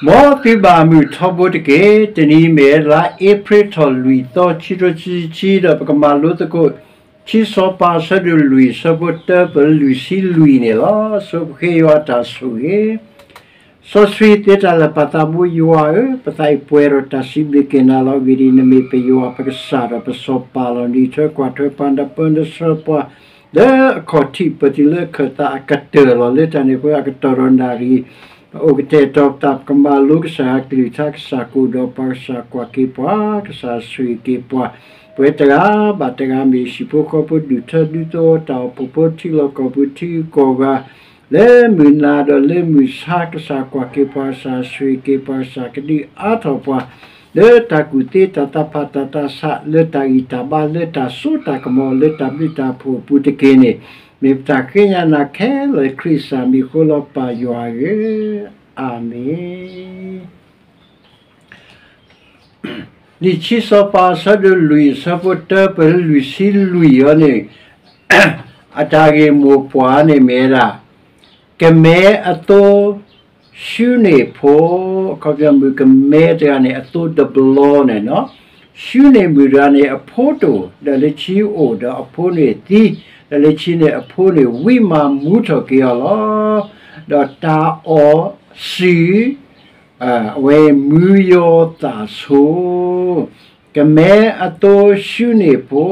မ်သုဘၣ်မုာ်ထီဘိတက့ၢ်. တနံၤအံၤမ့ၢ်ဝဲလါအ့ဖြ့ၣ်ထီၣ်လွံၢ်သီ ခံကထိခံဆံခံ ဒီးပကမၤလိသကိး ခံစီၤပၤအဆၢဒိၣ်လွံၢ် အဆၢဖိတၢပၢၢ်လွံၢ်ဆံလွံၢ်န့ၣ်လီၤ. ဆိပဃ့ယွၤအတၢ်ဆိၣ်ဂ့ၤ စီဆှံသ့တၢ်လၢာ် ပၢ်သးဘိယွၤဧၢ, ပသးအံၤပှဲၤဒီးတၢ်စံးဘျုးက့ၤနၤလီၤ. အဂ့ၢ်ဒ်အံၤ, နမ့ၢ်ပယွၤပကစၢ်ဒီးပစီၤပၤလီၤ. နအံးထွဲကွၢ်ထွဲပှၤ နပၢနဆှၢပှၤ လၢအခီၣ်ထံး ပတုၤလၢခၢၣ်သးအကတၢၢ်လီၤ. လၢတၢ်န့ၣ်အဃိ အကတီၢ်ဒီးနၣ်ရံၣ် ပအိၣ်ကတဲာ်ကတီၤပသး ပကမၤလိကစၢ်ယွၤအကလုၢ်ကထါ, ကစၢ်ကအိၣ်ဒီးပှၤ, ကစၢ်ကွၢ်က့ၤပှၤ, ကစၢ်ဆိၣ်ဂ့ၤက့ၤပှၤ, ပဝဲတဂၤဘၣ်တဂၤ မ့ၢ်ဟံၣ်ဖိဃီဖိ ဒူၣ်ထၢဒူသဝီ တၢ်အိၣ်ဖှိၣ်ဖိ ထံလီၢ်ကီၢ်ပူၤ ထံဂုၤကီၢ်ဂၤ လၢမုၢ်နၤဒီးလၢမုၢ်ဆါ ကစၢ်ကွၢ်က့ၤပှၤ, ကစၢ်ဆိၣ်ဂ့ၤက့ၤပှၤ, ကစၢ်ကဒုးအါထီၣ်ပှၤ လၢတၢ်ကူၣ်သ့ တၢ်သးဖး တၢ်သးဆး လၢတၢ်ဂံၢ်တၢ်ဘါ လၢတၢ်စိတၢ်ကမီၤ လၢတၢ်ဘျုးတၢ်ဖှိၣ်အပူၤတက့ၢ်န့ၣ်, မ့ၢ်ပတၢ်ဃ့ကညးနၤခဲလၢာ် ခရံာ်ကစၢ်မံၤအဃိလီၤ ပၢ်ယွၤဧၢ, အၤမ့ၣ်. လံာ်ခံစီၤပၤအဆၢဒိၣ်လွံၢ် အဆၢဖိတၢပၢၢ်လွံၢ်ဆံလွံၢ်အံၤန့ၣ် အတၢ်ဂ့ၢ်မိၢ်ပှၢ်န့ၣ်မ့ၢ်ဝဲဒၣ် ကမဲအသိ ၡူန့ၢ်ဖိ, အခီပညီမုၣ်ကမဲတဂၤန့ၣ် အသိတဘျီန့ၣ်, ၡူန့ၢ်မုၣ်တဂၤန့ၣ် အဖိတအိၣ်, ဒီးလၢခံအိၣ်ဒီးအဖိန့ၣ်သံ, ဒီးလၢခံန့ၣ်အဖိန့ၣ်ဝံမၤမူထီၣ်က့ၤအီၤလီၤ. ဒီးတၢ်အီၣ်စုၣ် အဝဲမူယီၤသၣ်ဆိ, ကမဲအသိၡူန့ၢ်ဖိ,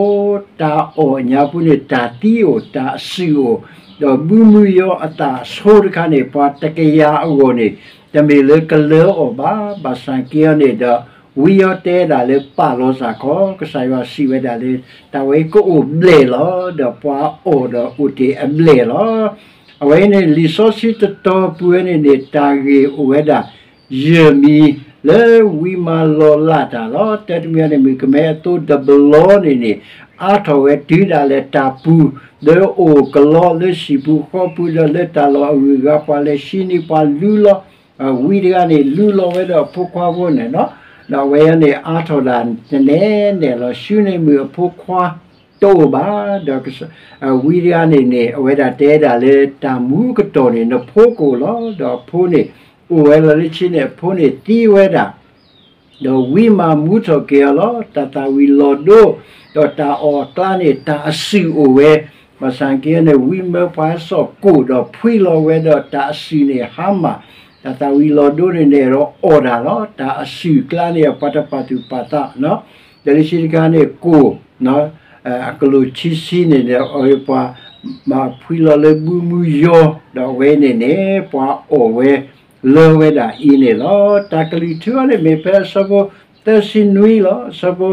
တၢ်အီၣ်ညါပူၤန့ၣ် တၢ်သံအိၣ် တၢ်အစုၣ်အိၣ်, ဒီးဘုမူယီၤအသၣ်ဆိတခါန့ၣ် ပှၤတကယၤအဂီၢ်န့ၣ် တမ့ၢ်လၢကလၢအီၤဘၣ်. ဘၣ်ဆၣ်က့အီၤန့ၣ်ဒီး ဝံအီၤတဲဒၣ်လၢပာ်လီၤစၢ်ခီ, ကစၢ်ယွၤစံးဝဲဒၣ်လၢ တၢ်ဝဲကအိၣ်ဘျဲၣ်လီၤ. ဒီးပှၤအီၣ်ဒီးအိၣ်တ့ၢ်အဘျဲၣ်လီၤ. အဝဲန့ၣ် လံာ်စီဆှံတတီၤပူၤဝဲန့ၣ်န့ၣ် တၢ်ဂ့ၢ်အိၣ်ဝဲဒၣ် ယဲၢ်မံၤ လၢဝံမၤလီၤလးတၢ်လီၤ. တၢတမံၤန့ၣ် မုၣ်ကမဲအသိတဘျီန့ၣ်န့ၣ် အါထီၣ်ဝဲတုၤဒၣ်လဲာ်တၢ်ပူၤ လၢအိၣ်ကလီလၢဟံၣ်ပူၤဃီပူၤ ဒီးလၢတၢ်လီၢ်အဂုၤအဂၤ ပှၤလဲၤဆှံနံၤ ပှၤလူလီၤ ဝံတဂၤန့ၣ် လူလီၤဝဲဒီးအဖိခွါဖိန့ၣ်လီၤ. ဒီးအဝဲန့ၣ် အါထီၣ်ဒၣ်တနဲၣ်နဲၣ်လီၤ. ၡူန့ၢ်မုၣ်အဖိခွါတအိၣ်ဘၣ်. ဒီးဝံတဂၤန့ၣ်န့ၣ် အဝဲဒၣ်တဲဒၣ်လၢတၢ်မူကတီၢ်န့ၣ် နဖိကအိၣ်လီၤ. ဒီးအဖိန့ၣ် အိၣ်ဝဲလီၤလၢခံန့ၣ် အဖိန့ၣ်သံဝဲဒၣ် ဒီးဝံမၤမူထီၣ်က့ၤအီၤလီၤ. တၢ်သၣ်ဝံၤလီၤဒိ ဒီးတၢ်အီၣ်အကျါန့ၣ် တၢ်အစုၣ်အိၣ်ဝဲ, ဘၣ်ဆၣ်က့န့ၣ် ဝံမၢပှၤဟဲစိာ်ကိၣ်ဒီးဖှံလီၤဝဲဒီးတၢ်အစုၣ်န့ၣ်ဟါမၢ်, တၢ်သၣ်ဝံၤလီၤဒိန့ၣ်န့ၣ်ဒီးအီၣ်တၢ်လီၤ. တၢ်အစုၣ်အကျါန့ၣ် အပှၤတပာ်သူၣ်ပာ်သး, ဒီးလၢခံတခါန့ၣ် ကိၣ် အကလိၣ်ခံဆံန့ၣ်ဒီး အဝဲပှၤမၤဖှံလီၤလၢဘုမူယီၤ, ဒီးအဝဲန့ၣ်န့ၣ် ပှၤအီၣ်ဝဲလၢဝဲဒၣ်အံၤန့ၣ်လီၤ. တၢ်ကလုၢ်ထူအီၤန့ၣ်မ့ၢ်ဖဲအဆၢဖိသၢဆံနွံလီၤ. အဆၢဖိ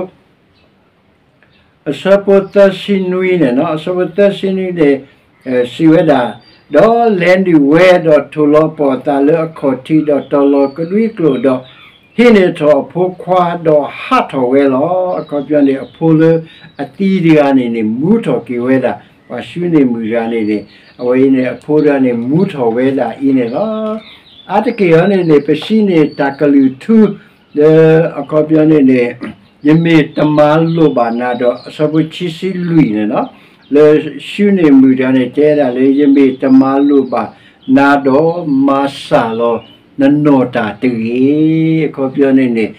သၢဆံနွံန့ၣ်, အဆၢဖိသၢဆံနွံန့ၣ် စံးဝဲဒၣ်, ဒီးလဲၤနုာ်ဝဲဒီးထိၣ်လီၤပှီၢ်သးလၢအခီၣ်ထံး ဒီးတီၤလီၤကဒွံကျိာ်ဒီး ဟံးန့ၢ်ထီၣ်အဖိခွါဒီးဟးထီၣ်ဝဲလီၤ. အခီပညီန့ၣ် အဖိလၢအသံတဂၤန့ၣ်န့ၣ် မူထီၣ်က့ၤဝဲဒၣ်, ပှၤၡူန့ၢ်မုၣ်တဂၤန့ၣ်န့ၣ် အဝဲအံၤန့ၣ် အဖိတဂၤန့ၣ် မူထီၣ်ဝဲဒၣ်အံၤန့ၣ်လီၤ. အါတက့ၢ်အီၤန့ၣ်န့ၣ် ပစံးန့ၣ်တၢ်ကလုၢ်ထူ လၢအခီပညီန့ၣ်န့ၣ် ယမ့ၢ်တမၤလိာ်ဘၣ်နၤဒီး အဆၢဖိခံဆံလွံၢ်န့ၣ်လီၤ. လၢၡူန့ၢ်မုၣ်တဂၤန့ၣ် တဲဒၣ်လၢ ယမ့ၢ်တမၤလိာ်ဘၣ်နၤဒီး မၤစၢ်လီၤနနီၢ်တၢ်တဂ့ၤ. အခီပညီန့ၣ်န့ၣ်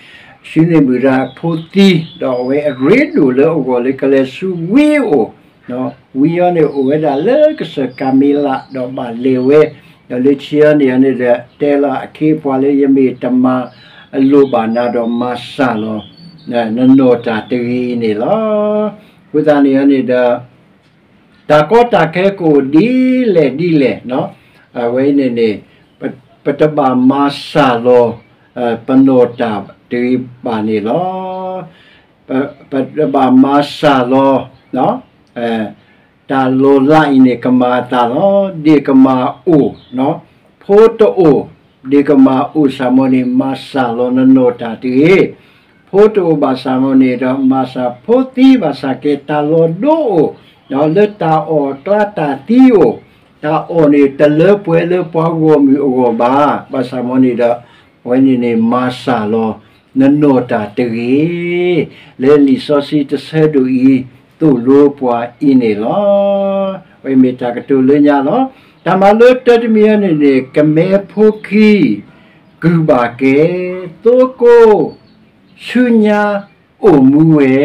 ၡူန့ၢ်မုၣ်တဂၤအဖိသံ ဒီးအဝဲအရ့ဒိၣ်လၢအဂီၢ်လၢကလဲၤဆူဝံအအိၣ် ဝံအီၤန့ၣ်အိၣ်ဝဲဒၣ်လၢကစၢၢ်ကၤမ့လး ဒီးဘၣ်လဲၤဝဲ, ဒီးလၢခံအီၤန့ၣ်န့ၣ်ဒီး တဲလီၤအခ့အပှၤလၢ ယမ့ၢ်တမၤလိာ်ဘၣ်နၤဒီး မၤစၢ်လီၤ နနီၢ်တၢ်တဂ့ၤအံၤန့ၣ်လီၤ. အဃိသတးန့ၣ်န့ၣ်ဒီး တၢ်ကီတၢ်ခဲကအိၣ်ဒ်လဲၣ်ဒ်လဲၣ်, အဝဲအံၤန့ၣ်န့ၣ် ပတဘၣ်မၤစၢ်လီၤ ပနီၢ်တၢ်တဂ့ၤဘၣ်န့ၣ်လီၤ. ပတဘၣ်မၤစၢ်လီၤ တၢ်လီၤလးအံၤန့ၣ် ကမၤအသးလီၤ. ဒ့ၣ်ကမၢ်အိၣ်, ဖိတအိၣ်, ဒ့ၣ်ကမၢ်အိၣ်စ့ၢ်ကီးန့ၣ် မၤစၢ်လီၤနနီၢ်တၢ်တဂ့ၤ. ဖိတအိၣ်ဘၣ်ဆၣ်န့ၣ်ဒီး မၤစၢ်ဖိသံဘၣ်ဆၣ်က့ တၢ်လီၤဒိအိၣ်, လၢတၢ်အီၣ်အကျါတၢ်သံအိၣ်, တၢ်အီၣ်န့ၣ်တလၢပှဲၤလၢပှၤဂီၢ်မုၢ်အဂီၢ်ဘၣ်. ဘၣ်ဆၣ်န့ၣ်ဒီး အဝဲန့ၣ်န့ၣ် မၤစၢ်လီၤနနီၢ်တၢ်တဂ့ၤ. လၢလံာ်စီဆှံတဆၢဒိၣ်အံၤ သိၣ်လိပှၤအံၤန့ၣ်လီၤ. အဝဲမ့ၢ်တၢ်ကတိၤလၢညါလီၤ. တၢ်မၤလိတၢတမံၤအံၤန့ၣ်န့ၣ် ကမဲဖိခံ ကုၢ်ဘၣ်ကဲ, သိကိး ဆူညါအိၣ်မူဝဲ,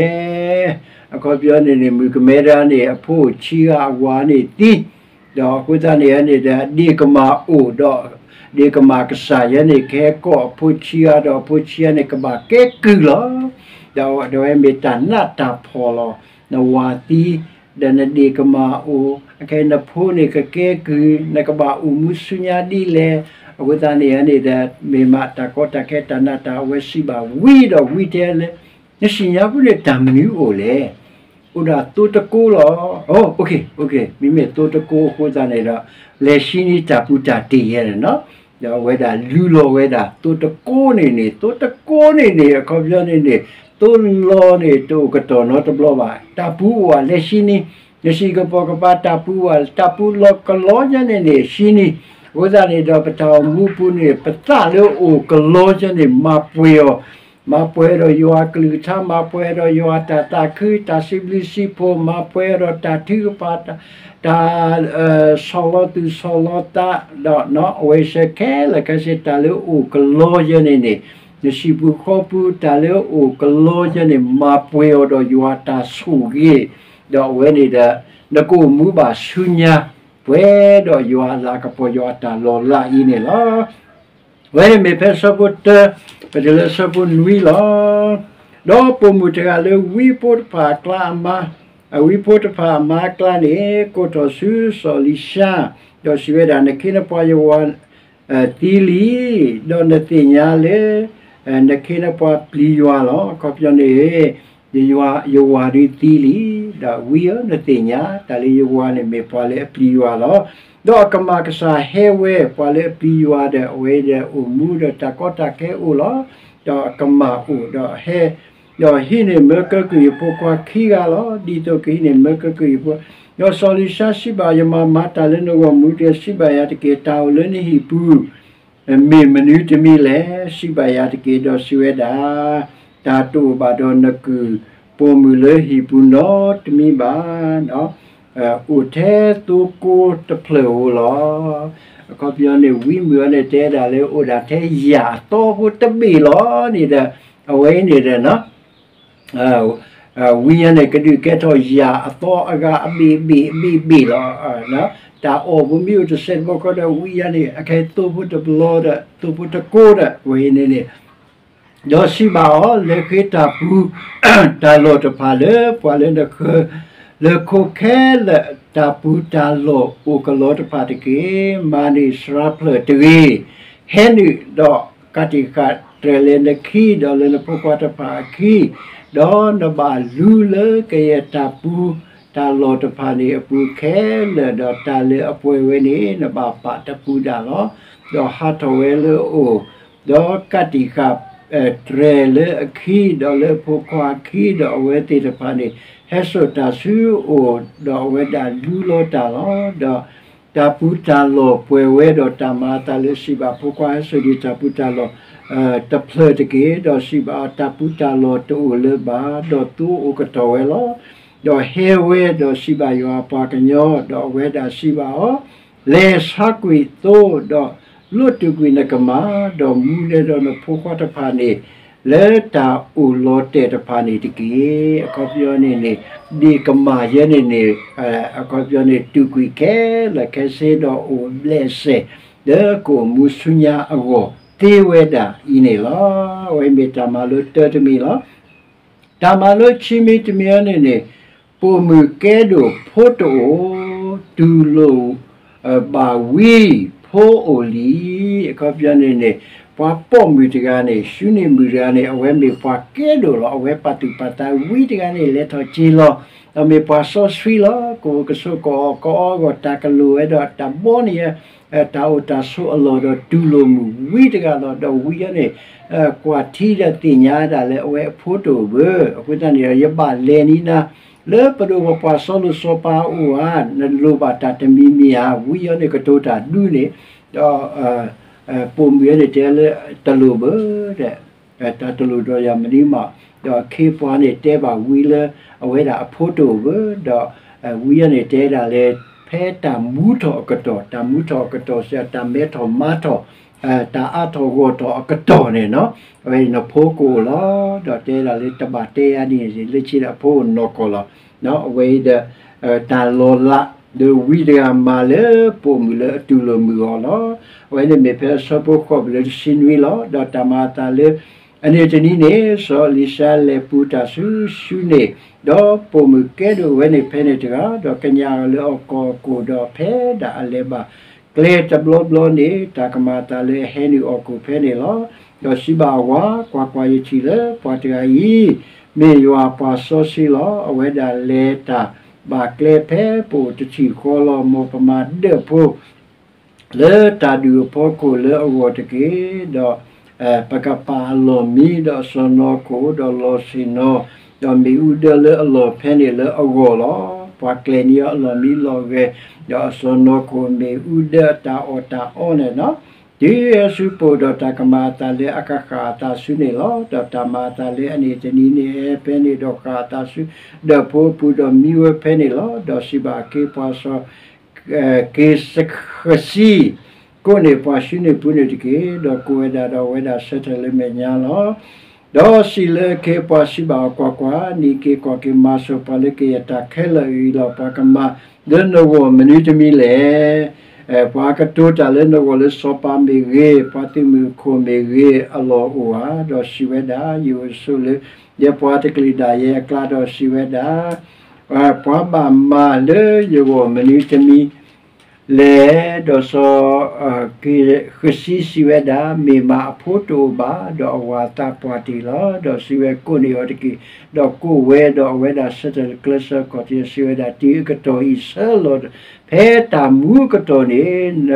အခီပညီန့ၣ်န့ၣ် မုၣ်ကမဲတဂၤန့ၣ် အဖိအိၣ်ဆံဂၤ အဝၤန့ၣ်သံ, ဒီးအဃိသတးန့ၣ်န့ၣ်ဒီး ဒ့ၣ်ကမၢ်အိၣ်ဒီး ဒ့ၣ်ကမၢ်ကစၢ်ယဲန့ၣ် ကဟဲကိးအဖိဆံဂၤ ဒီးအဖိဆံဂၤန့ၣ် ကဘၣ်ကဲကုၢ်လီၤ. ဒီးအဝဲမ့ၢ်တၢ်နးတၢ်ဖှီၣ်လီၤ. နဝၤသံ ဒီးနဒ့ၣ်ကမၢ်အိၣ်, အခဲနဖိန့ၣ်ကကဲကုၢ်, နကဘၣ်အိၣ်မူဆူညါဒ်လဲၣ်. အဃိသတးန့ၣ်န့ၣ်ဒီး မ့ၢ်မးတၢ်ကီတၢ်ခဲတၢ်နးတၢ် အဝဲစံးဘၣ်ဝံဒီးဝံတဲလဲၣ်, နစံၣ်ညါပူၤန့ၣ်တၢ်မနုၤအိၣ်လဲၣ်. အိၣ်ဒၣ်သိတကိးလီၤ. အိ, မ့မ့ၢ်သိတကိးအဃိသတးန့ၣ်ဒီး လဲၤဆံနံၤတၢ်ပူၤတၢ်တ့ၢ်ယဲန့ၣ်နီၤ. ဒီးအဝဲဒၣ်လူလီၤဝဲဒၣ် သိတကိးန့ၣ်န့ၣ်, သိတကိးန့ၣ်န့ၣ် အခီပညီန့ၣ်န့ၣ် သိလီၤန့ၣ် တအိၣ်ကတီၢ်နီတဘျီဘၣ်. တၢ်ပူၤအိၣ်ဝဲလဲၤဆံနံၤ, နစံၣ်ကပီၤကပၤတၢ်ပူၤဝဲ, တၢ်ပူၤလီၤကလီယဲန့ၣ်န့ၣ် ဆံနံၤ. အဃိသတးန့ၣ်ဒီး ပတၢ်အိၣ်မူပူၤန့ၣ် ပသးလၢအိၣ်ကလီယဲန့ၣ် မၤပှဲၤအီၤ, မၤပှဲၤဒီးယွၤကလုၢ်ကထါ, မၤပှဲၤဒီးယွၤတၢ်သးခု, တၢ်စံးဘျုးစံးဖှိၣ်, မၤပှဲၤဒီးတၢ်ထုကဖၣ်, တၢ် ဆီၣ်လီၤသူၣ်ဆီၣ်လီၤသး, ဒီးအဝဲစဲခဲလၢာ်ခဲဆ့ တၢ်လၢအိၣ်ကလီယဲန့ၣ်န့ၣ်, နဟံၣ်ပူၤဃီပူၤ တၢ်လၢအိၣ်ကလီယဲန့ၣ် မၤပှဲၤအီၤဒီးယွၤတၢ်ဆိၣ်ဂ့ၤ, ဒီးအဝဲန့ၣ်ဒီး နကအိၣ်မူဘၣ်ဆူညါ ပှဲၤဒီးယွၤအလၤကပီၤ ယွၤအတၢ်လီၤလးအံၤန့ၣ်လီၤ. အဝဲန့ၣ်မ့ၢ်ဖဲဆၢဖိတၢ, ပတုၤလၢဆၢဖိနွံလီၤ. ဒီးပိာ်မုၣ်တဂၤလၢဝံဖိတဖၣ်အကျါအမါ, အဝံဖိတဖၣ်အမါအကျါန့ၣ် ကိးထီၣ်ဆူစီၤအလံၤၡါ, ဒီးစံးဝဲဒၣ်, နခ့နပှၤယဝၤသံလံ, ဒီးနသ့ၣ်ညါလၢ နခ့နပှၤပျံၤယွၤလီၤ. အခီပညီန့ၣ် ယဝၤဒုးသံလံ, ဒီးဝံဧၢ နသ့ၣ်ညါ တၢ်လၢယဝၤန့ၣ်မ့ၢ်ပှၤလၢအပျံၤယွၤလီၤ. ဒီးအကမၢ်ကစၢ်ဟဲဝဲ ပှၤလၢအပျံၤယွၤဒီး အဝဲဒီးအိၣ်မူဒီးတၢ်ကီတၢ်ခဲအိၣ်လီၤ. ဒီးအကမၢ်အိၣ်ဒီးဟဲ, ဒီးဟံးန့ၢ်မၢကဲကုၢ်ယဖိခွါခံဂၤလီၤ. ဒ်သိးကဟံးန့ၢ်မၢကဲကုၢ်ယဖိ, ဒီးစီၤအလံၤၡါစံးဘၣ်, ယမၤမၤတၢ်လၢနဂီၢ်မူဒီး စံးဘၣ်ယၤတက့ၢ်, တၢ်အိၣ်လၢနဟံၣ်ပူၤ မ့ၢ်မနုၤတမံၤလဲၣ်, စံးဘၣ်ယၤတက့ၢ်. ဒီးစံးဝဲဒၣ်, တၢ်တအိၣ်ဘၣ်ဒီးနကုၢ်ပိာ်မုၣ်လၢဟံၣ်ပူၤနီတမံၤဘၣ်, အိၣ်ထဲသိကိးတဖျၢၣ်ဧိၤလီၤ. အခီပညီန့ၣ် ဝံမုၣ်အံၤန့ၣ် တဲဒၣ်လၢအိၣ်ဒၣ်ထဲယၣ်အသီဖိတဘ့ၣ်လီၤန့ၣ်ဒီး အဝဲအံၤန့ၣ်ဒီး ဝံအံၤန့ၣ် ကဒုးကဲထီၣ်ယၣ်အသီအဂၤအဘ့ၣ်ဘ့ၣ်အဘ့ၣ်ဘ့ၣ်လီၤ. တၢ်အီၣ်ဖိမ့ၢ်အိၣ်တစဲးတဘီဃီဒီး ဝံအံၤန့ၣ် အခဲသိဖိတဘျီဒီး သိဖိတကိးဒီး ဝဲအံၤန့ၣ်န့ၣ် ဒီးစံးဘၣ်အီၤ, လဲၤဃ့တၢ်ပူၤ တၢ်လီၢ်တဖၣ်လၢ ပှၤလၢနဃၢၤ လၢခိခဲလၢာ် တၢ်ပူၤတၢ်လီၢ်အိၣ်ကလီတဖၣ်တက့ၢ်. မၤန့ၢ်စှၤဖျၢၣ်တဂ့ၤ. ဟဲနုာ်ဒီးကးတံာ်ဃာ်တြဲၤလၢနခံ ဒီးလၢနဖိခွါတဖၣ်အခံ, ဒီးနဘၣ်လူလၢကယဲၢ်တၢ်ပူၤတၢ်လီၢ်တဖၣ်န့ၣ် အပူၤခဲလၢာ်, ဒီးတၢ်လၢအပှဲၤဝဲန့ၣ် နဘၣ်ပာ်တပူၤဒၣ်လီၤ. ဒီးဟးထီၣ်ဝဲလၢအအိၣ်, ဒီးကးတံာ်ဃာ် တြဲၤလၢအခံ, ဒီးလၢအဖိခွါအခံ, ဒီးအဝဲသ့ၣ်တဖၣ်န့ၣ် ဟဲစိာ်တၢ်ဆူအအိၣ်, ဒီးအဝဲဒၣ်လူလီၤတၢ်လီၤ. ဒီးတၢ်ပူၤတၢ်လီၢ်ပှဲၤဝဲဒီးတၢ်မၤအသးလၢစံးဘၣ်ဖိခွါ ဟဲစိာ်ဒံးတၢ်ပူၤတၢ်လီၢ် တဖျၢၣ်တက့ၢ်. ဒီးစံးဘၣ်အီၤ, တၢ်ပူၤတၢ်လီၢ်တအိၣ်လၢၤဘၣ်, ဒီးသိအိၣ်ကတီၢ်ဝဲလီၤ. ဒီးဟဲဝဲဒီးစံးဘၣ်ယွၤအပှၤကညီ, ဒီးအဝဲဒၣ်စံးဘၣ်အီၤ, လဲၤဆါကွံာ်သိ, ဒီးလိးတုာ်ကွံာ်နကမၢ်, ဒီးမူနဲဒီးနဖိခွါတဖၣ်န့ၣ် လၢတၢ်အိၣ်လီၤတဲာ်တဖၣ်န့ၣ်တက့ၢ်. အခီပညီန့ၣ်န့ၣ် ဒ့ၣ်ကမၢ်ယဲန့ၣ်န့ၣ် အခီပညီန့ၣ် တုာ်ကွံာ်ခဲလၢာ်ခဲဆ့ဒီးအိၣ်ဘျဲးစဲး လၢကအိၣ်မူဆူညါအဂီၢ်သ့ဝဲဒၣ်အံၤန့ၣ်လီၤ. အဝဲမ့ၢ်တၢ်မၤလိတၢတမံၤလီၤ. တၢ်မၤလိခံမံၤတမံၤအံၤန့ၣ်န့ၣ် ပိာ်မုၣ်ကဲဒိၣ်ဖိတအိၣ်, တူၢ်လိာ်ဘၣ်ဝံဖိအိၣ်လံ. အခီပညီန့ၣ်န့ၣ် ပှၤပိာ်မုၣ်တဂၤန့ၣ် ၡူနံၣ်မုၣ်တဂၤန့ၣ် အဝဲမ့ၢ်ပှၤကဲဒိၣ်လီၤ. အဝဲပာ်သူၣ်ပာ်သးဝံတဂၤန့ၣ် လဲၤထီၣ်က့ၤလီၤ. ဒီးမ့ၢ်ပှၤစီဆှံလီၤ. ကအိၣ်ကဆိးကအီၣ်ကအီအဂီၢ် တၢ်ကလိၣ်ဝဲဒီးတၢ်ဘီန့ၣ် တၢ်အိၣ်တၢ်ဆိးအလီၢ်ဒီး တူၢ်လိာ်မုၣ်ဝံတဂၤလီၤ. ဒီးဝံအံၤန့ၣ် ကွၢ်ထံဒီးသ့ၣ်ညါဒၣ်လၢအဝဲအဖိတအိၣ်ဘၣ်. အဃိသတးန့ၣ်ဒီး ယဘၣ်လဲၤန့ၢ်နၤ လၢပဒိၣ်ပပှၢ်စီၤလိၤစီၤပၤအအိၣ်ဧါ, နလိၣ်ဘၣ်တၢ်တမံၤမံၤဧါ. ဝံအံၤန့ၣ်ကတိၤတၢ်ဒုးန့ၣ်, ဒီး ပိာ်မုၣ်အံၤန့ၣ်တဲလၢ တလိၣ်ဘၣ် တၢ်တလိၣ်ဒီးယၤမနုၤမး, ဒီးအခ့အပှၤန့ၣ်တဲဘၣ်ဝံလၢ အဝဲဒၣ်အဖိတအိၣ်ဘၣ်, ဒီးဝံအံၤန့ၣ်တဲဒၣ်လၢ ဖဲတၢ်မူထီၣ်အကတီၢ်, တၢ်မူထီၣ်အကတီၢ်စ့ၢ် တၢ်မဲထီၣ်မၤထီၣ် တၢ်အါထီၣ်ဂီၢ်ထီၣ်အကတီၢ်န့ၣ်နီၤ, အဝဲအံၤနဖိကအိၣ်လီၤ, ဒီးတဲဒၣ်လၢတဘၣ်တဲယၤဒ်န့ၣ် လၢခံဒီးအဖိအိၣ်နီၢ်ကီၢ်လီၤ. အဝဲအံၤဒီး တၢ်လီၤလး ဒီးဝံတဂၤမၤလၢပိာ်မုၣ်လၢအတူၢ်လိာ်မုာ်အီၤလီၤ. အဝဲန့ၣ်မ့ၢ်ဖဲအဆၢဖိဃိး ပလၢတဆံနွံလီၤ. ဒီးတၢ်မၤအသးလၢ အန့ၣ်တနံၤန့ၣ် စီၤအလံၤၡါလဲၤပူၤတၢ်ဆူၡူန့ၣ်, ဒီးပိာ်မုၣ်ကဲဒိၣ်ဝဲန့ၣ်ဖဲန့ၣ်တဂၤ, ဒီးကညးအီၤလၢအကီၢ်အကိၣ်, ဒီးဖဲဒၣ်အလဲၤဘၣ်ကျဲတဘျီဘျီန့ၣ် တၢ်ကမၤအသးလၢအဟဲနုာ်အီၣ်ကိၣ်ဖဲန့ၣ်လီၤ. ဒီးစံးဘၣ်အဝၤ, ကွၢ်ကွၢ်, ယထံၣ်လၢပှၤတဂၤအံၤ မ့ၢ်ယွၤအပှၤစီဆှံလီၤ. အဝဲဒၣ်လဲၤတၢ်ဘၣ်ကျဲဖဲပအိၣ်တထံၣ်ဃီလီၤ. မ်ပမၤဒၢးဖိ လၢတၢ်ဒူၣ်အဖီခိၣ်လၢအဂီၢ်တက့ၢ်. ဒီးပကပာ်အလီၢ်မံ, ဒီးအစီၢ်နီၤခိၣ်, ဒီးလီၢ်ဆ့ၣ်နီၤ, ဒီးမ့ၣ်အူဒၢလၢအလီၢ်ဖဲန့ၣ်လၢအဂီၢ်လီၤ. ပှၤကျဲၤန့ၢ်အီၤအလီၢ်မံလီၢ်ဂဲၤ, ဒီးအစီၢ်နီၤခိၣ်မ့ၣ်အူဒၢအတၢ်အီၣ်တၢ်အီန့ၣ်လီၤ. တုၤအဟဲဆူပအိၣ်ဒီးတၢ်ကမၤအသးလၢအကဃၣ်အသးဆူန့ၣ်လီၤ. ဒီးတၢ်မၤအသးလၢအန့ၣ်တနံၤန့ၣ် ဟဲဖဲန့ၣ်ဒီးဃၣ်အသးဆူဒၢးဖိအပူၤ ဒီးမံဝဲဖဲန့ၣ်လီၤ. ဒီးစံးဘၣ်အခ့အပှၤစီၤ က့ၤဃစံ, ကိးန့ၢ်ပှၤၡူန့ၣ်ပူၤန့ၣ်တက့ၢ်. ဒီးကိးဝဲဒၣ်ဒီးအဝဲဒၣ်ဆၢထၢၣ်လၢမဲာ်ညါလီၤ. ဒီးစံးလၢအခ့အပှၤစံးဘၣ်အီၤ, ကွၢ်ကွၢ်, နံၤက့ၤကွၢ်က့ၤ မၤစိာ်ပှၤလၢကယဲၢ်တၢ်ခဲလၢာ်အံၤလီၤ. ပှၤကမၤလၢနဂီၢ်မနုၤတမံၤလဲၣ်. ပှၤကတိၤတၢ်လၢနဂီၢ်လၢစီၤပၤမ့ၢ်ဂ့ၤ, ပှၤသုးမုၢ်အခိၣ်မ့ၢ်ဂ့ၤ, အလီၢ်အိၣ်ဧါ. ဒီးစံးဝဲဒၣ်, ယအိၣ်ဆိးလၢ ယပှၤတကလုာ်ဒၣ်ယဲအကျါ, ဒီးစံးဝဲဒၣ် ပှၤဘၣ်မၤလၢယဂီၢ်မနုၤတမံၤလဲၣ်. ဒီးစီၤ ဃစံစံးဝဲဒၣ်, မ့ၢ်မးအဖိတအိၣ်ဘၣ်, ဒီးအဝၤအသးပှၢ်တ့ၢ်လီၤ. ဒီးစံးဝဲ ကိးန့ၢ်အီၤတက့ၢ်. ဒီးကိးဝဲဒီးအဝဲဒၣ်ဆၢထၢၣ်လၢကျဲစၢၤကီၢ်ထံး စံးဝဲဒၣ်, တုၤအကတီၢ်အံၤဆၢလီၤ, ဖဲတၢ်မူအကတီၢ်န့ၣ် န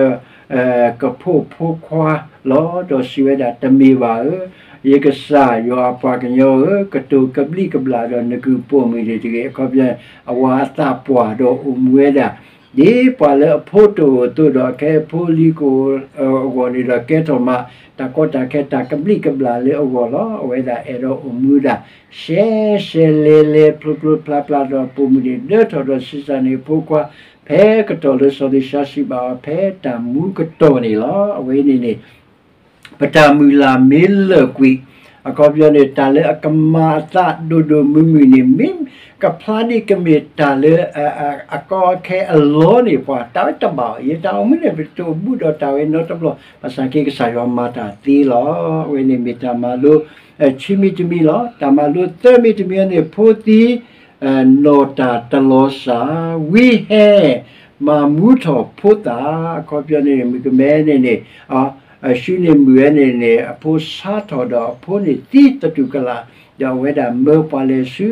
ကဖိးဖိခွါလီၤ. ဒီးစံးဝဲဒၣ်, တမ့ၢ်ဘၣ်ဧၢ, ယကစၢ်ယွၤအပှၤကညီဧၢ, ကတိၤကဘျံးကဘျၣ်ဒီးနကုၢ်ပိာ်မုၣ်န့ၣ်တဂ့ၤ. အခီပညီ အဝၤအသးပှၢ်ဒီးအိၣ်မူဝဲဒၣ် ဒ်ပှၤလၢအဖိတအိၣ်အသိးဒီး အခဲအံၤဖိလံၤကအိၣ်အဂီၢ်န့ၣ်ဒီး ကဲထီၣ်မး တၢ်ကီတၢ်ခဲတၢ်ကဘျံးကဘျၣ်လၢအဂီၢ်လီၤ. အဝဲဒၣ်အဲၣ်ဒိးအိၣ်မူဒၣ် ရှဲရှဲလဲၤလဲၤ ဖျိဖျိဖျါဖျါဒီး ပိာ်မုၣ်န့ၣ်ဒၢထီၣ်ဒီးဆံးစၢ်န့ၢ်အဖိခွါ ဖဲကတီၢ်လၢစီၤအလံၤၡါစံးဘၣ်အီၤ ဖဲတၢ်မူကတီၢ်န့ၣ်လီၤ. အဝဲအံၤန့ၣ်န့ၣ် ပတၢ်မုၢ်လၢ်မ့ၢ်လၢာ်ကွံာ် အခီပညီန့ၣ် တၢ်လၢအကမၤအသးဒိၣ်ဒိၣ်မုၢ်မုၢ်န့ၣ် မ့ၢ်ကဖျါဒ်ကမ့ၢ်တၢ်လၢ အကီအခဲအလီၢ်န့ၣ် ပှၤတၢ်ဝဲတဘၣ်အီၤ ယတၢ်အိၣ်မူန့ၣ် ပတအိၣ်ဘူးဒီးတၢ်ဝဲနီတဘျီ ဘၣ်ဆၣ်က့ကစၢ်ယွၤမၤတၢ်သ့လီၤ. အဝဲန့ၣ်မ့ၢ်တၢ်မၤလိ ဆံမံၤတမံၤလီၤ. တၢ်မၤလိသၢမံၤတမံၤန့ၣ် ဖိသံ နီၢ်တၢ်တလီၤစၢ် ဝံဟဲ မၤမူထီၣ်ဖိသၣ် အခီပညီန့ၣ် မုၣ်ကမဲန့ၣ်န့ၣ် အၡူန့ၣ်မုၣ်ဝဲန့ၣ်န့ၣ် အဖိဆါထီၣ်ဒီးအဖိန့ၣ်သံသတူၢ်ကလာ် ဒီးအဝဲဒၣ်မၢပှၤလဲၤဆူ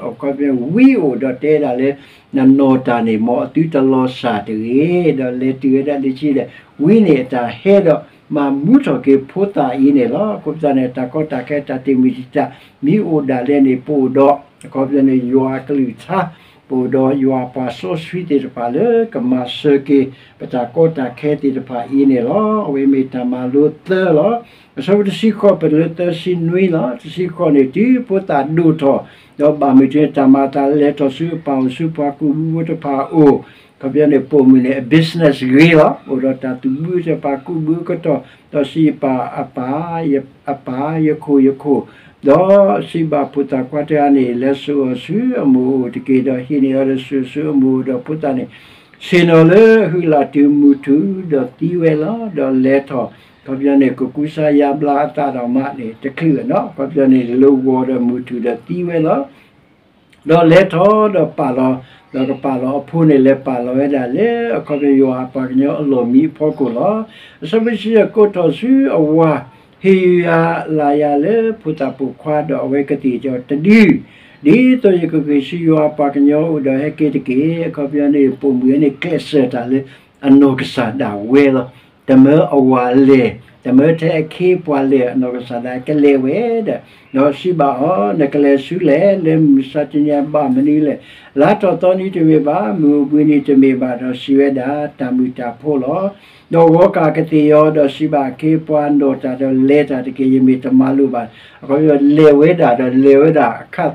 အခီပညီဝံအိၣ်ဒီးတဲဒၣ်လၢ နနီၢ်တၢ်န့ၣ် မ်အသုတလီၤစၢ်တဂ့ၤ ဒီးလဲၤတုၤဝဲဒၣ်လၢခံဒီး ဝံန့ၣ်အတၢ်ဟဲဒီး မၤမူထီၣ်က့ၤဖိသၣ်အံၤန့ၣ်လီၤ. အဃိသတးန့ၣ် တၢ်ကီတၢ်ခဲတၢ်တ့ၢ်မုၢ်တံာ်တာ် မ့ၢ်အိၣ်ဒၣ်လဲာ်န့ၣ် ပအိၣ်ဒီး အခီပညီန့ၣ် ယွၤအကလုၢ်ကထါ ပအိၣ်ဒီးယွၤအပှၤစီဆှံသ့ၣ်တဖၣ်လၢကမၤစၢၤက့ၤ ပတၢ်ကီတၢ်ခဲသ့ၣ်တဖၣ်အံၤန့ၣ်လီၤ. အဝဲမ့ၢ်တၢ်မၤလိသၢလီၤ. အဆၢဖိတဆံဃိး ပတုၤလၢသၢဆံနွံလီၤ. တဆံဃိးန့ၣ် တုၤဖိသၣ်ဒိၣ်ထီၣ် ဒီးဘၣ်မုာ်တ့ၢ် တၢ်မၤအသးလၢလဲၤထီၣ်ဆူအပၢ်အိၣ်ဆူပှၤကူၣ်ဘုဖိတဖၣ်အအိၣ် အခီပညီန့ၣ် ပိာ်မုၣ်န့ၣ် အ business ဂ့ၤလီၤ. အိၣ်ဒီးတၢ်သူၣ်ဘုတဖၣ်ကူၣ်ဘုအကတီၢ် ဒီးစံးပာ်အပၢ် အပၢ် ယခိၣ် ယခိၣ် ဒီးစံးဘၣ်ဖိသၣ်ခွါတဂၤန့ၣ် လဲၤစိာ်အီၤဆူအမိၢ်အိၣ်တက့ၢ်. ဒီးဟံးန့ၢ်အီၤဒီးစိာ်ဆူအမိၢ်အိၣ်ဒီးဖိသၣ်န့ၣ် ဆ့ၣ်နီၤလၢဟုးလၢ်တုၤမုၢ်ထူၣ်ဒီးသံဝဲလီၤ. ဒီးလဲၤထီၣ် အခီပညီန့ၣ် ကကူစါယါဘျါအသးဒီးမးန့ၣ် တချုးဘၣ်နီၤ အခီပညီန့ၣ် လၢဂီၤဒီးမုၢ်ထူၣ်ဒီးသံဝဲလီၤ. ဒီးလဲၤထီၣ်ဒီးပာ်လီၤ ဒီးကပာ်လီၤအဖိန့ၣ် လဲၤပာ်လီၤဝဲဒၣ်လၢ အခီပညီယွၤအပှၤကညီအလီၢ်မံအဖီခိၣ်လီၤ. အဆၢဖိတဆံယဲၢ် ကိးထီၣ်ဆူအဝၤ ဟ့ၣ်ယုၢ်ယၤလၢယၤလၢဖိသၣ်ပိာ်ခွါ ဒီးအဝဲကသ့ၣ်ကီးတဒု ဒ်သိးယကက့ၤဆူယွၤအပှၤကညီအအိၣ်ဒီးဟဲက့ၤတက့ၢ်. အခီပညီန့ၣ် ပိာ်မုၣ်ဝဲန့ၣ် ကျဲးစၢးတၢ်လၢအနီၢ်ကစၢ်ဒၣ်ဝဲလီၤ. တမၢအဝၤလဲၣ်, တမၢထဲအခ့အပှၤလဲၣ်, အနီၢ်ကစၢ်ဒၣ်ကလဲၤဝဲဒီး ဒီးစံးဘၣ်အီၤ, နကလဲၤဆူလဲၣ်, လၢမုၢ်မဆါတနံၤအံၤဘၣ်မနုၤလဲၣ်. လါထီၣ်သီနံၤတမ့ၢ်ဘၣ်, မုၢ်အိၣ်ဘှံးနံၤတမ့ၢ်ဘၣ်, ဒီးစံးဝဲဒၣ်, တၢ်မုာ်တၢ်ဖိးလီၤ. ဒီးဂီၤကၢ်ကသ့ၣ်အီၤ, ဒီးစံးဘၣ်အခ့အပှၤ, နီၢ်တၢ်ဒီးလဲၤတၢ်တက့ၢ်, ယမ့ၢ်တမၤလိာ်ဘၣ်. အခီပညီလဲၤဝဲဒၣ်ဒီးလဲၤဝဲဒၣ်အခါ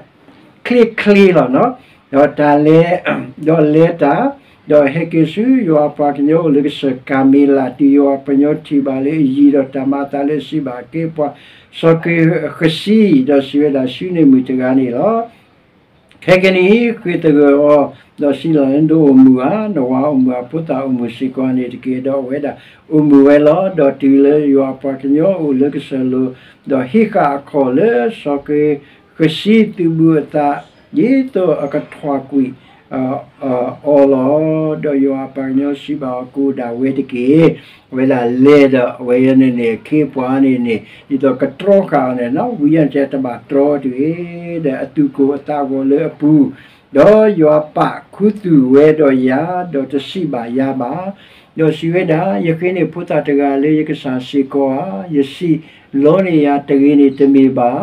ချ့ချ့လီၤနီၤ. ဒီးတၢ်လဲၤ, ဒီးလဲၤတၢ်, ဒီးဟဲက့ၤဆူယွၤအပှၤကညီအိၣ်လၢကစၢၢ်ကၤမ့လး, တုၤယွၤအပှၤကညီထံၣ်ဘၣ်လၢအယံၤဒီးတၢ်မၤအသးလၢအစံးဘၣ်အခ့အပှၤ, စီၤက့ၤဃစံ, ဒီးစံးဝဲဒၣ်, ဆူန့ၣ်မုၢ်တဂၤန့ၣ်လီၤ. ခဲကနံၣ်အံၤ ဃ့ၢ်သဂၢၢ်အီၤ, ဒီးစံးလီၤ, နအိၣ်မုာ်ဧါ, နဝၤအိၣ်မုာ်ဧါ, ဖိသၣ်အိၣ်မုာ်စ့ၢ်ကီးဧါန့ၣ်တက့ၢ်. ဒီးအဝဲဒၣ်အိၣ်မုာ်ဝဲလီၤ. ဒီးတုၤလၢယွၤအပှၤကညီအိၣ်လၢကစၢၢ်လိၤ, ဒီးဟံးဃာ်အခီၣ်လၢစီၤက့ၤဃစံသုးဘူးအသး, ဒ်သိးအကထွၣ်ကွံာ် အီၤလီၤ. ဒီးယွၤအပှၤကညီစံးဘၣ်အီၤ, ကအိၣ်ဒၣ်ဝဲတက့ၢ်. အဝဲဒၣ်လဲၤဒီးအဝဲန့ၣ်န့ၣ် အခ့အပှၤန့ၣ်န့ၣ် ဒ်သိးကတြီဃာ်အီၤန့ၣ်, ဝံယၢန့ၣ်တဲတဘၣ်တြီတဂ့ၤ, ဒီးအသူၣ်ကိၢ်အသးဂီၤလၢအပူၤ, ဒီးယွၤပာ်ခူသူၣ်ဝဲဒီးယၤ, ဒီးတစံးဘၣ်ယၤဘၣ်. ဒီးစံးဝဲဒၣ်, ယဃ့န့ၢ်ဖိသၣ်တဂၤလၢယကစၢ်စ့ၢ်ကီးဧါ, ယစံးလီန့ၢ်ယၤတဂ့ၤန့ၣ်တမ့ၢ်ဘၣ်.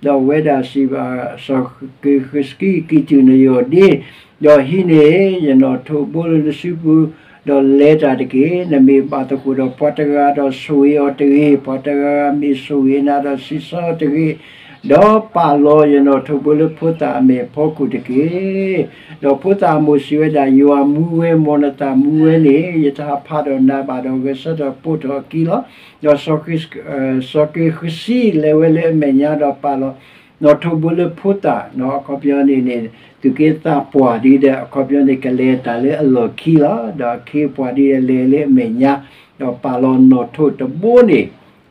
ဒီးအဝဲဒၣ်စံးဘၣ်စီၤက့ၤဃစံ, က့ၤတုၤနယီၢ်ဒ့, ဒီးဟံးန့ၢ်ယနီၣ်ထိးဘိလၢနစုပူၤ, ဒီးလဲၤတၢ်တက့ၢ်. နမ့ၢ်ဘၣ်သကိးဒီးပှၤတဂၤဒီးဆိၣ်ဂ့ၤအီၤတဂ့ၤ, ပှၤတဂၤဂၤမ့ၢ်ဆိၣ်ဂ့ၤနၤဒီးစံးဆၢအီၤတဂ့ၤ, ဒီးပာ်လီၤယနီၣ်ထိးဘိလၢဖိသၣ်အမဲာ်ဖီခိၣ်တက့ၢ်. ဒီးဖိသၣ်အမိၢ်စံးဝဲဒၣ်, ယွၤမူဝဲ, မ်နသးမူဝဲန့ၣ် ယတဟးဖးဒီးနၤဘၣ်ဒီး ဂဲၤဆၢထၢၣ်ပိာ်ထီၣ်အခံလီၤ. ဒီးစီၤက့ၤဃစံလဲၤဝဲလၢအမဲာ်ညါဒီးပာ်လီၤနီၣ်ထိးဘိလၢဖိသၣ်, အခီပညီန့ၣ်န့ၣ် သူၣ်က့သးပှၢ်ဒ်ဒီး အခီပညီန့ၣ် ကလဲၤတၢ်လၢအလီၢ်ခံလီၤ. ဒီးအခ့အပှၤဒ်ဒီးလဲၤလၢအမဲာ်ညါ, ဒီးပာ်လီၤနီၣ်ထိးတဘိန့ၣ်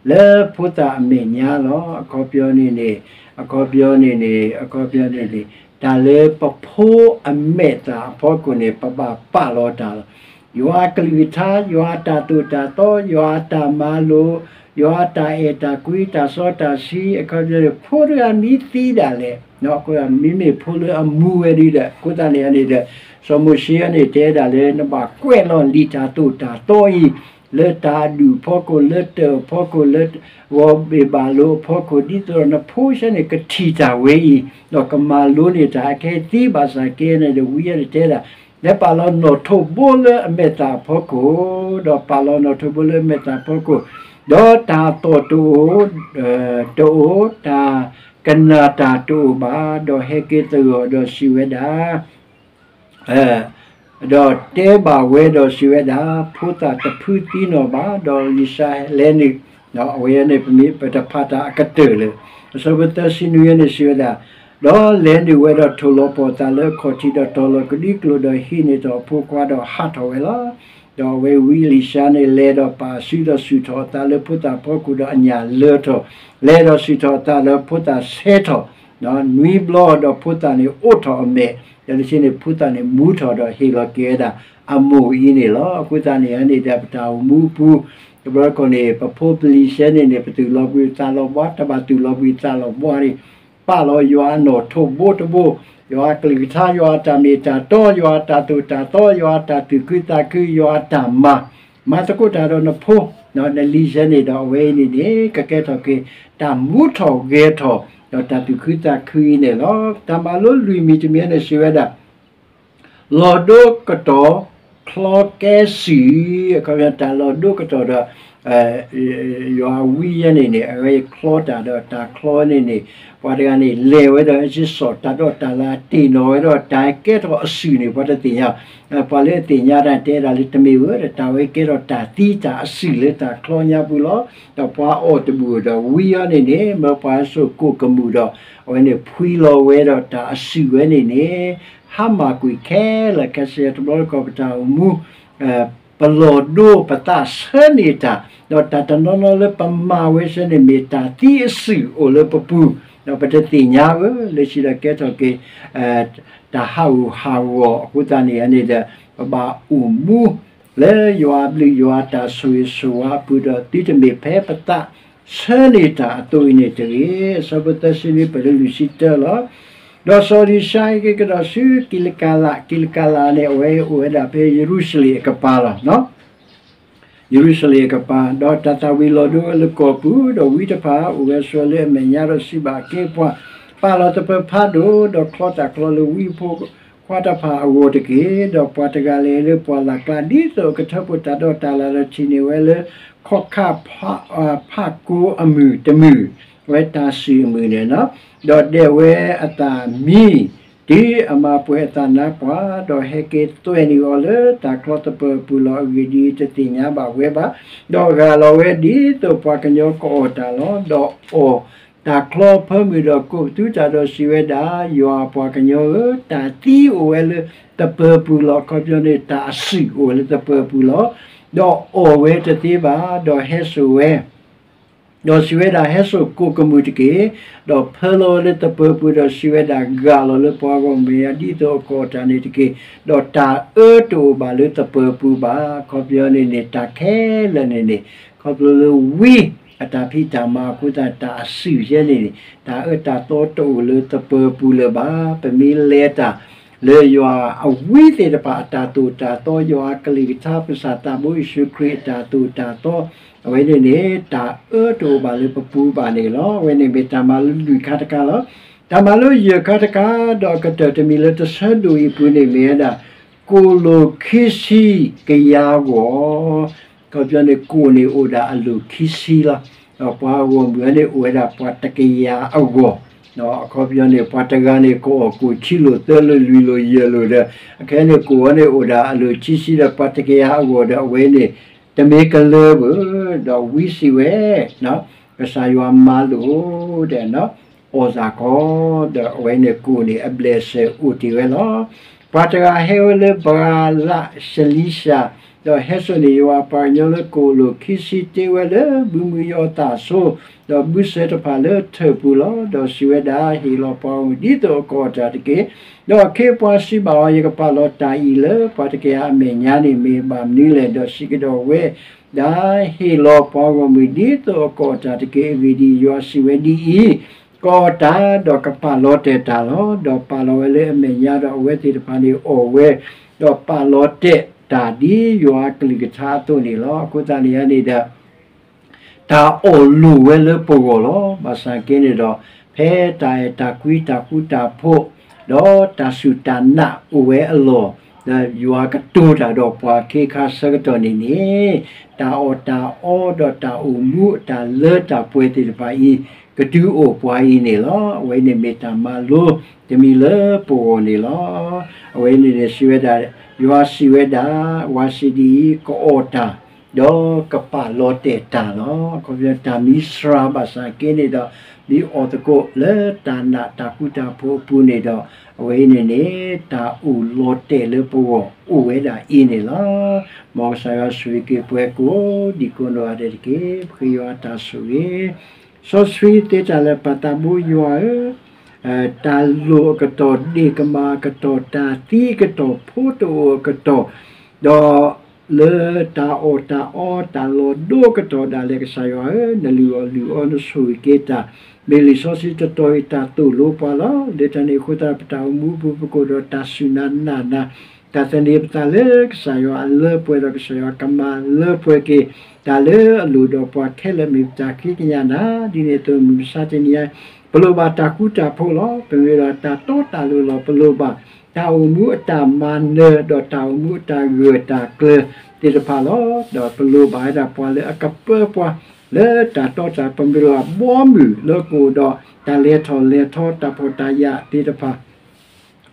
လၢဖိသၣ်အမဲာ်ညါလီၤ. အခီပညီန့ၣ်န့ၣ်, အခီပညီန့ၣ်န့ၣ်, အခီပညီန့ၣ်န့ၣ် တၢ်လၢပဖိအမဲာ်သၣ်အဖီခိၣ်န့ၣ် ပဘၣ်ပာ်လီၤတၢ်လီၤ. ယွၤအကလုၢ်ကထါ, ယွၤအတၢ်သိၣ်တၢ်သီ, ယွၤအတၢ်မၤလိာ်, ယွၤအတၢ်အဲၣ်တၢ်ကွံ တၢ်စီတၢ်ဆှံ, အခီပညီန့ၣ် ဖိတဂၤမ့ၢ်သံဒၣ်လဲာ်, မ့မ့ၢ်ဖိလၢအမူဝဲဒ်ဒီး အဃိသတးန့ၣ်န့ၣ်ဒီး စီၤမိၤၡ့န့ၣ်တဲဒၣ်လၢ နဘၣ်ကွဲးလီၤလံာ်တၢ်သိၣ်တၢ်သီအံၤ လၢတၢ်အဒူၣ်အဖီခိၣ်, လၢတၢ်အဖီခိၣ်, လၢဂီၤဘ့ၣ်ဘၣ်လိာ်အဖီခိၣ်, ဒ်သိးဒီးနဖိဆၢန့ၣ် ကထံၣ်တၢ်ဝဲအံၤ, ဒီးကမၤလိန့ၢ်တၢ်အခဲအံၤသ့ဘၣ်ဆၣ်က့န့ၣ်ဒီး ဝံယၢန့ၣ်တဲဒၣ်, လဲၤပာ်လီၤနီၣ်ထိးဘိလၢအမဲာ်သၣ်အဖီခိၣ်, ဒီးပာ်လီၤနီၣ်ထိးဘိလၢအမဲာ်သၣ်အဖီခိၣ်, ဒီးတၢ်သီၣ်တအိၣ်, တအိၣ်, တၢ်ကနၣ်တၢ်တအိၣ်ဘၣ်, ဒီးဟဲက့ၤသဂၢၢ်ဒီးစံးဝဲဒၣ် ဒီးတဲဘၣ်ဝဲဒီးစံးဝဲဒၣ်, ဖိသၣ်တဖုသံနီၣ်ဘၣ်, ဒီးလံၤၡါလဲၤနုာ်, အဝဲန့ၣ်ပမ့ၢ်ပတဖးတၢ်အကတၢၢ်လၢ အဆၢဖိသၢဆံနွံန့ၣ်စံးဝဲဒၣ်, ဒီးလဲၤနုာ်ဝဲဒီးထိၣ်လီၤပှီၢ်သးလၢအခီၣ်ထံး ဒီးတီၤလီၤကဒွံကျိာ်ဒီးဟံးန့ၢ်ထီၣ်အဖိခွါဒီးဟးထီၣ်ဝဲလီၤ. ဒီးအဝဲဝံလံၤၡါန့ၣ်လဲၤဒီးပာ်အစုဒီးဆူၣ်ထီၣ်အသးလၢဖိသၣ်အဖီခိၣ်ဒီးအညၣ်လၢထီၣ်, လဲၤဒီးဆူၣ်ထီၣ်အသးလၢဖိသၣ်ဆဲထီၣ် နွံဘျီဒီးဖိသၣ်န့ၣ်အိးထီၣ်အမဲာ်, ဒီးတဆံန့ၣ် ဖိသၣ်န့ၣ်မူထီၣ်ဒီးဟ့ၣ်လီၤက့ၤဝဲဒၣ်အမိၢ်အံၤန့ၣ်လီၤ. အဃိသတးန့ၣ်န့ၣ်ဒီး ပတၢ်အိၣ်မူအပူၤ တဘျီတခီၣ်န့ၣ် ပဖိပလံၤဆဲန့ၣ်န့ၣ် ပသူၣ်လီၤဘှံးသးလီၤဘှါ, တဘၣ်သူၣ်လီၤဘှံးသးလီၤဘှါန့ၣ် ပာ်လီၤယွၤအနီၣ်ထိးဘိတဘိ, ယွၤအကလုၢ်ကထါ, ယွၤအတၢ်မ့ၢ်တၢ်တီ, ယွၤအတၢ်သိၣ်တၢ်သီ, ယွၤအတၢ်သူၣ်ခုသးခု, ယွၤအတၢ်မၤ, မၤသကိးတၢ်ဒီးနဖိ, နလံၤဆဲန့ၣ်ဒီး အဝဲအံၤန့ၣ်န့ၣ် ကကဲထီၣ်က့ၤ တၢ်မူထီၣ်ဂဲၤထီၣ် ဒီးတၢ်သူၣ်ခုသးခုအံၤန့ၣ်လီၤ. တၢ်မၤလိလွံၢ်မံၤတမံၤန့ၣ်စံးဝဲဒၣ် လီၤဒိကတီၢ်ချီကဲစုၣ်, အခီပညီတၢ်လီၤဒိကတီၢ်ဒီး ယွၤဝံယဲန့ၣ်န့ၣ် အဝဲချီတၢ်ဒီးတၢ်ချီန့ၣ်န့ၣ် ပှၤတဂၤန့ၣ်လဲၤဝဲဒီး စ့စီၣ်တၢ်ဒီးတၢ်လၢတ့ၢ်နီၣ်ဝဲဒီး တၢ်ကဲထီၣ်အစုၣ်န့ၣ် ပှၤတသ့ၣ်ညါ, ပှၤလၢအသ့ၣ်ညါတၢ်တဲဒၣ်လၢတမ့ၢ်ဝဲဒီး တၢ်ဝဲကဲထီၣ်တၢ်သံတၢ်အစုၣ်လၢတၢ်ချီညါပူၤလီၤ. ဒီးပှၤအီၣ်တဘူၣ်ဒီးဝံအီၤန့ၣ်န့ၣ် မၢပှၤစိာ်ကိၣ်ကမူၣ်ဒီး အဝဲန့ၣ်ဖှံလီၤဝဲဒီးတၢ်အစုၣ်ဝဲန့ၣ်န့ၣ် ဟါမၢ်ကွံာ်ခဲလၢာ်ခဲဆ့ တဘျီတခီၣ်ပတၢ်အိၣ်မူ ပလီၢ်ဒိပသးဆၢန့ၢ်တၢ်, ဒီးတၢ်တနီၤနီၤလၢပမၤဝဲဆၢန့ၣ် မ့ၢ်တၢ်သံအစုၣ်အိၣ်လၢပပူၤ, ဒီးပတသ့ၣ်ညါဧၢ, လၢခံဒီးကဲထီၣ်က့ၤ တၢ်ဟးဂူာ်ဟးဂီၤအဃိသတးန့ၣ်န့ၣ်ဒီး ပဘၣ်အိၣ်မူ လၢယွၤအဘျုးယွၤအတၢ်ဆိၣ်ဂ့ၤဆိၣ်ဝါအပူၤဒီး သုတမ့ၢ်ဖဲပသးဆၢန့ၢ်တၢ်အသိးအံၤန့ၣ်တဂ့ၤ. အဆၢဖိသၢဆံနွံ ပတုၤလွံၢ်ဆံတၢလီၤ. ဒီးစီၤအ့လံၡါဟဲက့ၤကဒီးဆူကံလကၤလး, ကံလကၤလးန့ၣ် အဝဲအိၣ်ဝဲဒၣ်ဖဲယရူၤၡလ့ၣ်အကပၤလီၤ. ယရူၤၡလ့ၣ်အကပၤ, ဒီးတၢ်သၣ်ဝံၤလီၤဒိဝဲလၢကီၢ်ပူၤ, ဒီးဝံတဖၣ်အိၣ်ဝဲဆိးဝဲလၢအမဲာ်ညါဒီးစံးဘၣ်အခ့အပှၤ, ပာ်လီၤသပၢၤဖးဒိၣ်, ဒီးချီတၢ်ချီလၢဝံဖိခွါတဖၣ်အဂီၢ်တက့ၢ်. ဒီးပှၤတဂၤလဲၤလၢပှၢ်လၢ်ကျါ ဒ်သိးအကထၢဖှိၣ်တၢ်ဒီးတၢ်လၢ်ဒီးထံၣ်န့ၢ်ဝဲလၢ ခီၣ်ခါ ဖးကိအမုၢ်တမုၢ်, အဝဲတၢ်စုၣ်အမုၢ်န့ၣ်လီၤ. ဒီးဒဲးဝဲအသးမံ တုၤအမၤပှဲၤအသးနါပှၢ်, ဒီးဟဲက့ၤသွဲၣ်န့ၢ်အီၤလၢတၢ်ချီသပၢၤအပူၤလီၤ. အဂ့ၢ်ဒ်အံၤ, တသ့ၣ်ညါဘၣ်ဝဲဘၣ်, ဒီးဂာ်လီၤဝဲဒ်သိးပှၤကညီကအီၣ်တၢ်လီၤ. ဒီးအီၣ်တၢ်ချီဖၢမုၢ်ဒီးကိးပသူတၢ်ဒီးစံးဝဲဒၣ်, ယွၤအပှၤကညီဧၢ, တၢ်သံအိၣ်ဝဲလၢသပၢၤပူၤလီၤ. အခီပညီန့ၣ် တၢ်အစုၣ်အိၣ်ဝဲလၢသပၢၤပူၤလီၤ. ဒီးအီၣ်ဝဲတသ့ဘၣ်, ဒီးဟဲစိာ်ဝဲ ဒီးစံးဝဲဒၣ်, ဟဲစိာ်ကိးကမူၣ်တက့ၢ်. ဒီးဖၢလီၤဝဲလၢသပၢၤပူၤ, ဒီးစံးဝဲဒၣ်, ဂာ်လီၤလၢပှၤဂီၢ်မုၢ်အမဲာ်ညါ ဒ်သိးအကအီၣ်တၢ်န့ၣ်တက့ၢ်. ဒီးတၢ်အၢတအိၣ်ဘၣ်လၢသပၢၤပူၤဘၣ်. အခီပညီန့ၣ်န့ၣ် တၢ်ခဲလၢာ်န့ၣ်န့ၣ် ခီဖျိလၢဝံအတၢ်ဖံးတၢ်မၤအဃိသတး တၢ်အစုၣ်ယဲန့ၣ်န့ၣ် တၢ်အၢတၢ်သီတအိၣ်လၢသပၢၤပူၤလၢၤဘၣ်. ပမ့ၢ်လဲၤတၢ်လၢယွၤအဝံသ့ၣ်တဖၣ်အတၢ်သိၣ်တၢ်သီ, ယွၤအကလုၢ်ကထါ, ပကစၢ်သးဘိယ့ၣ်ၡူးခရံာ်အတၢ်သိၣ်တၢ်သီ, အဝဲန့ၣ်န့ၣ် တၢ်အၢတအိၣ်ဘၣ်လၢပပူၤဘၣ်န့ၣ်လီၤ. အဝဲန့ၣ်မ့ၢ်တၢ်မၤလိလွံၢ်ခါတခါလီၤ. တၢ်မၤလိယဲၢ်ခါတခါ, ဒီးအကတၢၢ်တမံၤလၢတဆၢဒိၣ်အံၤအပူၤန့ၣ်မ့ၢ်ဝဲဒၣ် ကိၣ်လိာ်ခံဆံကယၤအဂီၢ် အခီပညီန့ၣ် ကိၣ်န့ၣ်အိၣ်ဒၣ်အလိၤခံဆံလီၤ. ဒီးပှၤဂီၢ်မုၢ်ဝဲန့ၣ်အိၣ်ဝဲဒၣ်ပှၤတကယၤအဂီၢ်, အခီပညီန့ၣ် ပှၤတဂၤန့ၣ် ကအီၣ်ကိၣ်ခံလိာ်သၢလိာ်လွံၢ်လိာ်ယဲၢ်လိာ်ဒီး အခဲအံၤန့ၣ် ကိၣ်ဝဲန့ၣ်အိၣ်ဒၣ်အလိၤခံဆံဒီး ပှၤတကယၤအဂီၢ်ဒီး အဝဲန့ၣ် တမ့ၢ်ကလၢဘၣ်, ဒီးဝံစံးဝဲ ကစၢ်ယွၤမၤလိာ်ဒီး အီၣ်စ့ၢ်ကီး, ဒီးအဝဲန့ၣ်ကိၣ်န့ၣ် အဘျဲၣ်စဲၤအိၣ်တ့ၢ်ဝဲလီၤ. ပှၤတဂၤဟဲဝဲလၢဘၤလးၡလံၡၢ်, ဒီးဟဲစိာ်န့ၢ်ယွၤအပှၤကညီလၢကိၣ်လိာ်ခံဆံ တ့ဝဲလၢဘုမုယီၤသၣ်ဆိ, ဒီးဘုစၢၤတဖၣ်လၢထၢၣ်ပူၤလီၤ. ဒီးစံးဝဲဒၣ်, ဟ့ၣ်လီၤပှၤဂီၢ်မုၢ်ဒ်သိးအကအီၣ်တၢ်တက့ၢ်. ဒီးအခ့အပှၤစံးဘၣ်အီၤ, ယကပာ်လီၤတၢ်အံၤလၢပှၤတကယၤအမဲာ်ညါန့ၣ် မ့ၢ်ဘၣ်မနုၤလဲၣ်. ဒီးစံးကဒီးဝဲဒၣ်, ဟ့ၣ်လီၤပှၤဂီၢ်မုၢ်ဒ်သိးအကအီၣ်တၢ်တက့ၢ်. အဂ့ၢ်ဒ်အံၤ, ယွၤစံးဝဲဒ်အံၤ, ကအီၣ်တၢ်ဒီးကပာ်လီၤတဲာ်တၢ်လီၤ. ဒီးပာ်လီၤဝဲလၢအမဲာ်ညါဒီး အဝဲသ့ၣ်တဖၣ်န့ၣ်အီၣ်ဝဲ, ဒီးပာ်လီၤတဲာ်တၢ်ဒ်ယွၤအကလုၢ်ကထါအသိးန့ၣ်လီၤ. အဃိသတးန့ၣ်န့ၣ်ဒီး တၢ်အီၣ်လိၣ်ဝဲလၢပဂီၢ်လီၤ. ဘၣ်ဆၣ်က့န့ၣ်ဒီး ဖဲတၢ်အဲၣ်တၢ်ကွံတၢ်ဃူတၢ်ဖိး ဒီးတၢ်စူၢ်တၢ်နာ်အိၣ်ဝဲအလီၢ်, ဒီးယွၤကတိၤတၢ်ဒီးပှၤခ့ခါဆၢကတီၢ်န့ၣ်န့ၣ်, တၢ်အီၣ်တၢ်အီဒီးတၢ်အိၣ်မူအတၢ်လၢတၢ်ပှဲၤသ့ၣ်တဖၣ်အံၤ ကတုၤအိၣ်ပှၤအံၤန့ၣ်လီၤ. အဝဲန့ၣ်မ့ၢ်တၢ်မၤလိတမံၤလၢပဂီၢ်န့ၣ်လီၤ. အဝဲန့ၣ်န့ၣ်စံးဝဲဒၣ်, ယွၤစံးဝဲဒၣ်, ဝၤစံးဒ်အံၤ, ကအီၣ်တၢ် ဒီးကပာ်လီၤတဲာ်တၢ်လီၤ. အခီပညီတၢ်မ့ၢ်စှၤဘၣ်ဆၣ်က့န့ၣ်ဒီး မ့ၢ်အီၣ်သကိးလၢတၢ်နာ်တၢ်ဃူတၢ်ဖိးအပူၤန့ၣ်ဒီး အဝဲအံၤန့ၣ်န့ၣ် တၢ်အိၣ်လီၤတဲာ်လၢပဂီၢ်အိၣ်ဝဲဒၣ်အံၤန့ၣ်လီၤ. မ်ကစၢ်ယွၤဆိၣ်ဂ့ၤက့ၤပှၤကိးဒံကိးနီၢ်ဂၤဒဲးတက့ၢ်. ပဃ့ယွၤတၢ်ဆိၣ်ဂ့ၤ စီဆှံသ့တၢ်လၢာ် ပၢ်သးဘိယွၤဧၢ, တၢ်လိၣ်အကတီၢ်, ဒ့ၣ်ကမၣ်အကတီၢ်, တၢ်သံအကတီၢ်, ဖိတအိၣ်အကတီၢ်, ဒီးလၢတၢ်အီၣ်တၢ်အီ တၢ်လီၤဒိအကတီၢ်ဒၣ်လဲာ် ကစၢ်ယွၤဧၢ, နလုၢ်အီၣ်လုၢ်အီ နဆိၣ်ဂ့ၤက့ၤတၢ်, မ့ၢ်လံာ်စီဆှံတတီၤအံၤ တၢ်သိၣ်လိပှၤလီၤ. လၢတၢ်န့ၣ်အဃိသတး ပတၢ်အိၣ်မူအပူၤ ပကအိၣ်ဒီးတၢ်စူၢ်နာ်နာ်နၤ, တၢ်သန့ၤပသးလၢကစၢ်ယွၤအလၢပှဲၤဒီး ကစၢ်ယွၤကမၤလၢပှဲၤက့ၤ တၢ်လၢအလိၣ်ဒီးပှၤခဲလၢာ် မ့ၢ်ပတၢ်ဃ့ကညးနၤ, ဒ်န့ၣ်အသိးမုၢ်မဆါတနံၤအံၤ ပလိၣ်ဘၣ်တၢ်ဃူတၢ်ဖိးလီၤ. ပမ့ၢ်ဒီးတၢ်တီတၢ်လိၤလီၤ. ပလိၣ်ဘၣ်တၢ်အိၣ်မူအတၢ်မၤနၢၤ ဒီးတၢ်အိၣ်မူအတၢ်ဂၢၢ်တၢ်ကျၢၤသ့ၣ်တဖၣ်လီၤ. ဒီးပလိၣ်ဘၣ်ဝဲဒၣ်ပှၤလၢအကပၢပှၤ လၢတၢ်တီတၢ် ပမ့ၢ်ဒီးအဘီအမုၢ်လၢကအိၣ်ဒီး တၢ်လဲၤထီၣ်လဲၤထီ တၢ်ဖှီၣ်တၢ်ယာ်သ့ၣ်တဖၣ်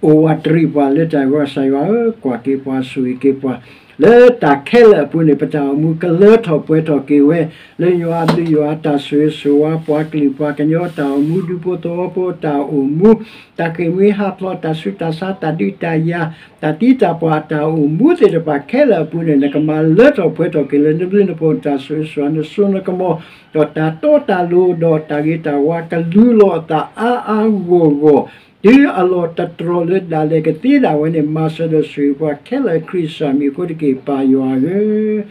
အိၣ်ဝးတရံးပှၤလၢတၢ်ဂီၤ ကစၢ်ယွၤဧၢ, ကွၢ်က့ၤပှၤ ဆိၣ်ဂ့ၤက့ၤပှၤ လၢတၢ်ခဲလၢာ်အပူၤန့ၣ် ပတၢ်အိၣ်မူကလၢထီၣ်ပှဲၤထီၣ်က့ၤဝဲ လၢယွၤအဘျုးယွၤအတၢ်ဆိၣ်ဂ့ၤဆိၣ်ဝါ ပှၤကလုာ်ပှၤကညီတၢ်အိၣ်မူ ဒူဖိသဝီဖိတၢ်အိၣ်မူ တၢ်ဃ့ၢ်မှံဟးဖျိး တၢ်ဆူးတၢ်ဆါ တၢ်ဒုးတၢ်ယၤ တၢ်သံတၢ်ပှၢ် တၢ်အိၣ်မူသ့ၣ်တဖၣ်ခဲလၢာ်အပူၤန့ၣ် နကမၤလၢထီၣ်ပှဲၤထီၣ်က့ၤလၢနဘျုးနဖှိၣ် တၢ်ဆိၣ်ဂ့ၤဆိၣ်ဝါ နစိနကမီၤ ဒီးတၢ်တီတၢ်လိၤ ဒီးတၢ်ဂ့ၤတၢ်ဝါ ကလူလီၤအသးအါအါဂီၢ်ဂီၢ် တုၤအလီၢ်တတြီၤလၢဒၣ်လဲာ်ကသ့ဒၣ်ဝဲန့ၣ် မၤစၢၤဒီးဆိၣ်ဂ့ၤပှၤခဲလၢာ် ခရံာ်ကစၢ်မံၤအဃိတက့ၢ် ပၢ်ယွၤဧၢ,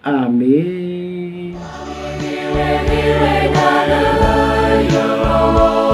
အၤမ့ၣ်.